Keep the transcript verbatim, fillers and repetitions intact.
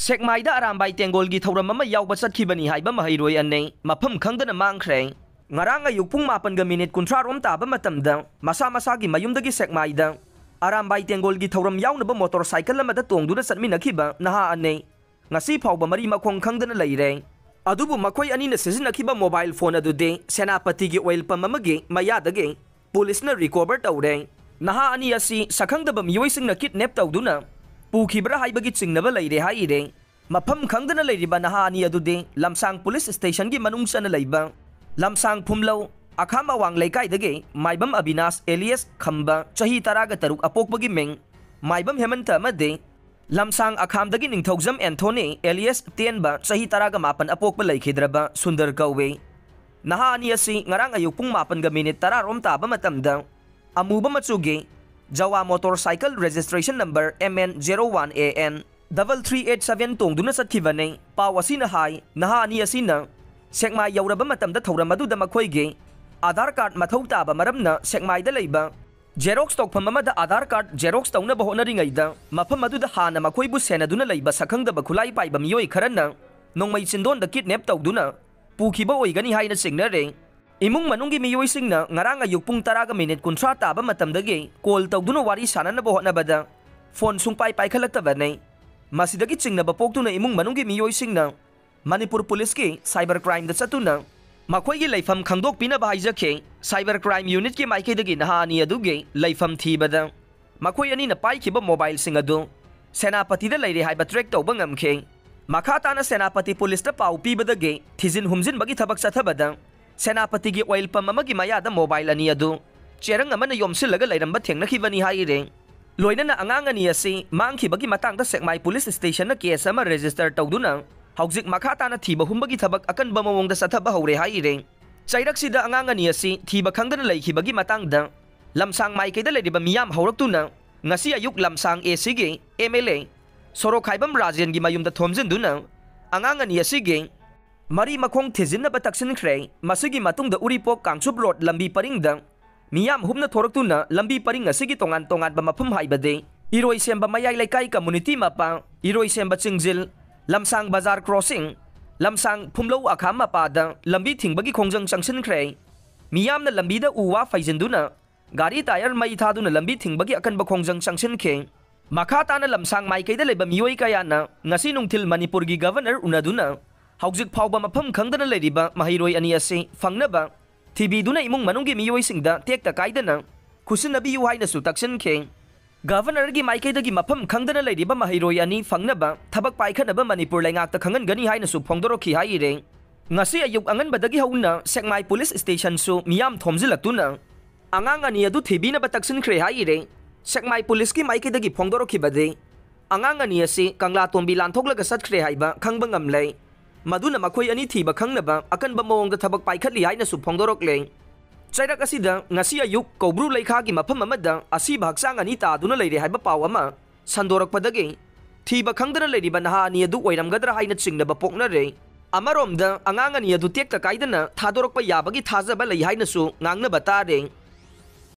ꯁꯦꯛꯃꯥꯏꯗ ꯑꯔꯥꯝꯕꯥꯏ ꯇꯦꯡꯒꯣꯜꯒꯤ ꯊꯧꯔꯝ ꯑꯃ ꯌꯥꯎꯕ ꯆꯠꯈꯤꯕꯅꯤ ꯍꯥꯏꯕ ꯃꯍꯩꯔꯣꯏ ꯑꯅꯤ ꯃꯐꯝ ꯈꯪꯗꯅ ꯃꯥꯡꯈ꯭ꯔꯦ꯫ ꯉꯔꯥꯡ ꯑꯌꯨꯛ ꯄꯨꯡ ꯃꯥꯄꯟꯒ ꯃꯤꯅꯤꯠ ꯀꯨꯟꯊ꯭ꯔꯥ ꯔꯣꯝ ꯇꯥꯕ ꯃꯇꯝꯗ ꯃꯁꯥ ꯃꯁꯥꯒꯤ ꯃꯌꯨꯝꯗꯒꯤ ꯁꯦꯛꯃꯥꯏꯗ ꯑꯔꯥꯝꯕꯥꯏ ꯇꯦꯡꯒꯣꯜꯒꯤ ꯊꯧꯔꯝ ꯌꯥꯎꯅꯕ ꯃꯣꯇꯣꯔ ꯁꯥꯏꯀꯜ ꯑꯃꯗ ꯇꯣꯡꯗꯨꯅ ꯆꯠꯃꯤꯟꯅꯈꯤꯕ ꯅꯍꯥ ꯑꯅꯤ ꯉꯁꯤ ꯐꯥꯎꯕ ꯃꯔꯤ ꯃꯈꯣꯡ ꯈꯪꯗꯅ ꯂꯩꯔꯦ꯫ ꯑꯗꯨꯕꯨ ꯃꯈꯣꯏ ꯑꯅꯤꯅ ꯁꯤꯖꯤꯟꯅꯈꯤꯕ ꯃꯣꯕꯥꯏꯜ ꯐꯣꯟ ꯑꯗꯨꯗꯤ ꯁꯦꯅꯥꯄꯇꯤꯒꯤ ꯑꯣꯏꯜ ꯄꯝ ꯑꯃꯒꯤ ꯃꯌꯥꯗꯒꯤ ꯄꯨꯂꯤꯁꯅ ꯔꯤꯀꯣꯚꯔ ꯇꯧꯔꯦ꯫ ꯅꯍꯥ ꯑꯅꯤ ꯑꯁꯤ ꯁꯛꯈꯪꯗꯕ ꯃꯤꯑꯣꯏꯁꯤꯡꯅ ꯀꯤꯗꯅꯦꯞ ꯇꯧꯗꯨꯅ ꯄꯨꯈꯤꯕ꯭ꯔꯥ ꯍꯥꯏꯕꯒꯤ ꯆꯤꯡꯅꯕ ꯂꯩꯔꯦ ꯍꯥꯏꯔꯦ꯫ ꯃꯐꯝ ꯈꯪꯗꯅ ꯂꯩꯔꯤꯕ ꯅꯍꯥ ꯑꯅꯤ ꯑꯗꯨꯗꯤ ꯂꯝꯁꯥꯡ ꯄꯨꯂꯤꯁ ꯁ꯭ꯇꯦꯁꯟꯒꯤ ꯃꯅꯨꯡ ꯆꯟꯅ ꯂꯩꯕ ꯂꯝꯁꯥꯡ ꯐꯨꯝꯂꯧ ꯑꯈꯥꯝ ꯑꯋꯥꯡ ꯂꯩꯀꯥꯏꯗꯒꯤ ꯃꯥꯏꯕꯝ ꯑꯕꯤꯅꯥꯁ ꯑꯦꯂꯤꯌꯁ ꯈꯝꯕ ꯆꯍꯤ ꯇꯔꯥꯒ ꯇꯔꯨꯛ ꯑꯄꯣꯛꯄꯒꯤ ꯃꯤꯡ ꯃꯥꯏꯕꯝ ꯍꯦꯃꯟꯇ ꯑꯃꯗꯤ ꯂꯝꯁꯥꯡ ꯑꯈꯥꯝꯗꯒꯤ ꯅꯤꯡꯊꯧꯖꯝ ꯑꯦꯟꯊꯣꯅꯤ ꯑꯦꯂꯤꯌꯁ ꯇꯦꯟꯕ ꯆꯍꯤ ꯇꯔꯥꯒ ꯃꯥꯄꯟ ꯑꯄꯣꯛꯄ ꯂꯩꯈꯤꯗ꯭ꯔꯕ ꯁꯨꯟꯗꯔ ꯀꯧꯏ꯫ ꯅꯍꯥ ꯑꯅꯤ ꯑꯁꯤ ꯉꯔꯥꯡ ꯑꯌꯨꯛ ꯄꯨꯡ ꯃꯥꯄꯟꯒ ꯃꯤꯅꯤꯠ ꯇꯔꯥ ꯔꯣꯝ ꯇꯥꯕ ꯃꯇꯝꯗ ꯑꯃꯨꯕ ꯃꯆꯨꯒꯤ ꯖꯋꯥ motor cycle registration number M N zero one A N double three eight seven ꯇꯣꯡꯗꯨꯅ ꯆꯠꯈꯤꯕꯅꯤ꯫ ꯄꯥꯎ ꯑꯁꯤꯅ ꯍꯥꯏ, ꯅꯍꯥ ꯑꯅꯤ ꯑꯁꯤꯅ ꯁꯦꯛꯃꯥꯏ ꯌꯧꯔꯕ ꯃꯇꯝꯗ ꯊꯧꯔꯝ ꯑꯗꯨꯗ ꯃꯈꯣꯏꯒꯤ ꯑꯥꯙꯥꯔ ꯀꯥꯔꯗ ꯃꯊꯧ ꯇꯥꯕ ꯃꯔꯝꯅ ꯁꯦꯛꯃꯥꯏꯗ ꯂꯩꯕ ꯖꯦꯔꯣꯛꯁ ꯇꯧꯐꯝ ꯑꯃꯗ ꯑꯥꯙꯥꯔ ꯀꯥꯔꯗ ꯖꯦꯔꯣꯛꯁ ꯇꯧꯅꯕ ꯍꯣꯠꯅꯔꯤꯉꯩꯗ ꯃꯐꯝ ꯑꯗꯨꯗ ꯍꯥꯟꯅ ꯃꯈꯣꯏꯕꯨ ꯁꯦꯟꯅꯗꯨꯅ ꯂꯩꯕ ꯁꯛꯈꯪꯗꯕ ꯈꯨꯠꯂꯥꯏ ꯄꯥꯏꯕ ꯃꯤꯑꯣꯏ ꯈꯔꯅ ꯅꯣꯡꯃꯩ ꯆꯤꯟꯗꯣꯟꯗ ꯀꯤꯗꯅꯦꯞ ꯇꯧꯗꯨꯅ ꯄꯨꯈꯤꯕ ꯑꯣꯏꯒꯅꯤ ꯍꯥꯏꯅ ꯆꯤꯡꯅꯔꯦ꯫ ꯏꯃꯨꯡ ꯃꯅꯨꯡꯒꯤ ꯃꯤꯑꯣꯏꯁꯤꯡꯅ ꯉꯔꯥꯡ ꯑꯌꯨꯛ ꯄꯨꯡ ꯇꯔꯥꯒ ꯃꯤꯅꯤꯠ ꯀꯨꯟꯊ꯭ꯔꯥ ꯇꯥꯕ ꯃꯇꯝꯗꯒꯤ ꯀꯣꯜ ꯇꯧꯗꯨꯅ ꯋꯥꯔꯤ ꯁꯥꯟꯅꯅꯕ ꯍꯣꯠꯅꯕꯗ ꯐꯣꯟ ꯁꯨꯡꯄꯥꯏ ꯄꯥꯏꯈꯠꯂꯛꯇꯕꯅꯤ꯫ ꯃꯁꯤꯗꯒꯤ ꯆꯤꯡꯅꯕ ꯄꯣꯛꯇꯨꯅ ꯏꯃꯨꯡ ꯃꯅꯨꯡꯒꯤ ꯃꯤꯑꯣꯏꯁꯤꯡꯅ ꯃꯅꯤꯄꯨꯔ ꯄꯨꯂꯤꯁꯀꯤ ꯁꯥꯏꯕꯔ ꯀ꯭ꯔꯥꯏꯝꯗ ꯆꯠꯇꯨꯅ ꯃꯈꯣꯏꯒꯤ ꯂꯩꯐꯝ ꯈꯪꯗꯣꯛꯄꯤꯅꯕ ꯍꯥꯏꯖꯈꯤ꯫ ꯁꯥꯏꯕꯔ ꯀ꯭ꯔꯥꯏꯝ ꯌꯨꯅꯤꯠꯀꯤ ꯃꯥꯏꯀꯩꯗꯒꯤ ꯅꯍꯥ ꯑꯅꯤ ꯑꯗꯨꯒꯤ ꯂꯩꯐꯝ ꯊꯤꯕꯗ ꯃꯈꯣꯏ ꯑꯅꯤꯅ ꯄꯥꯏꯈꯤꯕ ꯃꯣꯕꯥꯏꯜꯁꯤꯡ ꯑꯗꯨ ꯁꯦꯅꯥꯄꯇꯤꯗ ꯂꯩꯔꯦ ꯍꯥꯏꯕ ꯇ꯭ꯔꯦꯛ ꯇꯧꯕ ꯉꯝꯈꯤ꯫ ꯃꯈꯥ ꯇꯥꯅ ꯁꯦꯅꯥꯄꯇꯤ ꯄꯨꯂꯤꯁꯇ ꯄꯥꯎ ꯄꯤꯕꯗꯒꯤ ꯊꯤꯖꯤꯟ ꯍꯨꯝꯖꯤꯟꯕꯒꯤ ꯊꯕꯛ ꯆꯠꯊꯕꯗ ꯁꯦꯅꯥꯄꯇꯤꯒꯤ ꯑꯣꯏꯜ ꯄꯝ ꯑꯃꯒꯤ ꯃꯌꯥꯗ ꯃꯣꯕꯥꯏꯜ ꯑꯅꯤ ꯑꯗꯨ ꯆꯦꯔꯪ ꯑꯃꯅ ꯌꯣꯝꯁꯤꯜꯂꯒ ꯂꯩꯔꯝꯕ ꯊꯦꯡꯅꯈꯤꯕꯅꯤ ꯍꯥꯏꯔꯦ꯫ ꯂꯣꯏꯅꯅ ꯑꯉꯥꯡ ꯑꯅꯤ ꯑꯁꯤ ꯃꯥꯡꯈꯤꯕꯒꯤ ꯃꯇꯥꯡꯗ ꯁꯦꯛꯃꯥꯏ ꯄꯨꯂꯤꯁ ꯁ꯭ꯇꯦꯁꯟꯅ ꯀꯦꯁ ꯑꯃ ꯔꯦꯖꯤꯁꯇꯔ ꯇꯧꯗꯨꯅ ꯍꯧꯖꯤꯛ ꯃꯈꯥ ꯇꯥꯅ ꯊꯤꯕ ꯍꯨꯝꯕꯒꯤ ꯊꯕꯛ ꯑꯀꯟꯕ ꯃꯑꯣꯡꯗ ꯆꯠꯊꯕ ꯍꯧꯔꯦ ꯍꯥꯏꯔꯦ꯫ ꯆꯩꯔꯛꯁꯤꯗ ꯑꯉꯥꯡ ꯑꯅꯤ ꯑꯁꯤ ꯊꯤꯕ ꯈꯪꯗꯅ ꯂꯩꯈꯤꯕꯒꯤ ꯃꯇꯥꯡꯗ ꯂꯝꯁꯥꯡ ꯃꯥꯏꯀꯩꯗ ꯂꯩꯔꯤꯕ ꯃꯤꯌꯥꯝ ꯍꯧꯔꯛꯇꯨꯅ ꯉꯁꯤ ꯑꯌꯨꯛ ꯂꯝꯁꯥꯡ A Cꯒꯤ M L A ꯁꯣꯔꯣꯛꯈꯥꯏꯕꯝ ꯔꯥꯖꯦꯟꯒꯤ ꯃꯌꯨꯝꯗ ꯊꯣꯝꯖꯤꯟꯗꯨꯅ ꯑꯉꯥꯡ ꯑꯅꯤ ꯑꯁꯤꯒꯤ ꯃꯔꯤ ꯃꯈꯣꯡ ꯊꯤꯖꯤꯟꯅꯕ ꯇꯛꯁꯤꯟꯈ꯭ꯔꯦ꯫ ꯃꯁꯤꯒꯤ ꯃꯇꯨꯡꯗ ꯎꯔꯤꯄꯣꯛ ꯀꯥꯡꯆꯨꯞ ꯔꯣꯗ ꯂꯝꯕꯤ ꯄꯔꯤꯡꯗ ꯃꯤꯌꯥꯝ ꯍꯨꯞꯅ ꯊꯣꯔꯛꯇꯨꯅ ꯂꯝꯕꯤ ꯄꯔꯤꯡ ꯑꯁꯤꯒꯤ ꯇꯣꯉꯥꯟ ꯇꯣꯉꯥꯟꯕ ꯃꯐꯝ ꯍꯥꯏꯕꯗꯤ ꯏꯔꯣꯏꯁꯦꯝꯕ ꯃꯌꯥꯏ ꯂꯩꯀꯥꯏ ꯀꯝꯃꯨꯅꯤꯇꯤ ꯃꯄꯥ, ꯏꯔꯣꯏꯁꯦꯝꯕ ꯆꯤꯡꯖꯤꯜ, ꯂꯝꯁꯥꯡ ꯕꯖꯥꯔ ꯀ꯭ꯔꯣꯁꯤꯡ, ꯂꯝꯁꯥꯡ ꯐꯨꯝꯂꯧ ꯑꯈꯥꯝ ꯃꯄꯥꯗ ꯂꯝꯕꯤ ꯊꯤꯡꯕꯒꯤ ꯈꯣꯡꯖꯪ ꯆꯪꯁꯤꯟꯈ꯭ꯔꯦ꯫ ꯃꯤꯌꯥꯝꯅ ꯂꯝꯕꯤꯗ ꯎ ꯋꯥ ꯐꯩꯖꯤꯟꯗꯨꯅ, ꯒꯥꯔꯤ ꯇꯥꯌꯔ ꯃꯩ ꯊꯥꯗꯨꯅ ꯂꯝꯕꯤ ꯊꯤꯡꯕꯒꯤ ꯑꯀꯟꯕ ꯈꯣꯡꯖꯪ ꯆꯪꯁꯤꯟꯈꯤ꯫ ꯃꯈꯥ ꯇꯥꯅ ꯂꯝꯁꯥꯡ ꯃꯥꯏꯀꯩꯗ ꯂꯩꯕ ꯃꯤꯑꯣꯏ ꯀꯌꯥꯅ ꯉꯁꯤ ꯅꯨꯡꯊꯤꯜ ꯃꯅꯤꯄꯨꯔꯒꯤ ꯒꯚꯔꯅꯔ ꯎꯅꯗꯨꯅ ꯍꯧꯖꯤꯛ ꯐꯥꯎꯕ ꯃꯐꯝ ꯈꯪꯗꯅ ꯂꯩꯔꯤꯕ ꯃꯍꯩꯔꯣꯏ ꯑꯅꯤ ꯑꯁꯤ ꯐꯪꯅꯕ ꯊꯤꯕꯤꯗꯨꯅ ꯏꯃꯨꯡ ꯃꯅꯨꯡꯒꯤ ꯃꯤꯑꯣꯏꯁꯤꯡꯗ ꯇꯦꯛꯇ ꯀꯥꯏꯗꯅ ꯈꯨꯠꯁꯤꯟꯅꯕꯤꯌꯨ ꯍꯥꯏꯅꯁꯨ ꯇꯛꯁꯤꯟꯈꯤ꯫ ꯒꯚꯔꯅꯔꯒꯤ ꯃꯥꯏꯀꯩꯗꯒꯤ ꯃꯐꯝ ꯈꯪꯗꯅ ꯂꯩꯔꯤꯕ ꯃꯍꯩꯔꯣꯏ ꯑꯅꯤ ꯐꯪꯅꯕ ꯊꯕꯛ ꯄꯥꯏꯈꯠꯅꯕ ꯃꯅꯤꯄꯨꯔ ꯂꯩꯉꯥꯛꯇ ꯈꯪꯍꯟꯒꯅꯤ ꯍꯥꯏꯅꯁꯨ ꯐꯣꯡꯗꯣꯔꯛꯈꯤ ꯍꯥꯏꯔꯦ꯫ ꯉꯁꯤ ꯑꯌꯨꯛ ꯑꯉꯟꯕꯗꯒꯤ ꯍꯧꯅ ꯁꯦꯛꯃꯥꯏ ꯄꯨꯂꯤꯁ ꯁ꯭ꯇꯦꯁꯟꯁꯨ ꯃꯤꯌꯥꯝ ꯊꯣꯝꯖꯤꯜꯂꯛꯇꯨꯅ ꯑꯉꯥꯡ ꯑꯅꯤ ꯑꯗꯨ ꯊꯤꯕꯤꯅꯕ ꯇꯛꯁꯤꯟꯈ꯭ꯔꯦ ꯍꯥꯏꯔꯦ꯫ ꯁꯦꯛꯃꯥꯏ ꯄꯨꯂꯤꯁꯀꯤ ꯃꯥꯏꯀꯩꯗꯒꯤ ꯐꯣꯡꯗꯣꯔꯛꯈꯤꯕꯗꯤ ꯑꯉꯥꯡ ꯑꯅꯤ ꯑꯁꯤ ꯀꯪꯂꯥꯇꯣꯝꯕꯤ ꯂꯥꯟꯊꯣꯛꯂꯒ ꯆꯠꯈ꯭ꯔꯦ ꯍꯥꯏꯕ ꯈꯪꯕ ꯉꯝꯂꯦ꯫ ꯃꯗꯨꯅ ꯃꯈꯣꯏ ꯑꯅꯤ ꯊꯤꯕ ꯈꯪꯅꯕ ꯑꯀꯟꯕ ꯃꯑꯣꯡꯗ ꯊꯕꯛ ꯄꯥꯏꯈꯠꯂꯤ ꯍꯥꯏꯅꯁꯨ ꯐꯣꯡꯗꯣꯔꯛꯂꯦ꯫ ꯆꯩꯔꯛ ꯑꯁꯤꯗ ꯉꯁꯤ ꯑꯌꯨꯛ ꯀꯧꯕ꯭ꯔꯨ ꯂꯩꯈꯥꯒꯤ ꯃꯐꯝ ꯑꯃꯗ ꯑꯁꯤꯕ ꯍꯛꯆꯥꯡ ꯑꯅꯤ ꯇꯥꯗꯨꯅ ꯂꯩꯔꯦ ꯍꯥꯏꯕ ꯄꯥꯎ ꯑꯃ ꯁꯟꯗꯣꯔꯛꯄꯗꯒꯤ ꯊꯤꯕ ꯈꯪꯗꯅ ꯂꯩꯔꯤꯕ ꯅꯍꯥ ꯑꯅꯤ ꯑꯗꯨ ꯑꯣꯏꯔꯝꯒꯗ꯭ꯔꯥ ꯍꯥꯏꯅ ꯆꯤꯡꯅꯕ ꯄꯣꯛꯅꯔꯦ꯫ ꯑꯃꯔꯣꯝꯗ ꯑꯉꯥꯡ ꯑꯅꯤ ꯑꯗꯨ ꯇꯦꯛꯇ ꯀꯥꯏꯗꯅ ꯊꯥꯗꯣꯔꯛꯄ ꯌꯥꯕꯒꯤ ꯊꯥꯖꯕ ꯂꯩ ꯍꯥꯏꯅꯁꯨ ꯉꯥꯡꯅꯕ ꯇꯥꯔꯦ꯫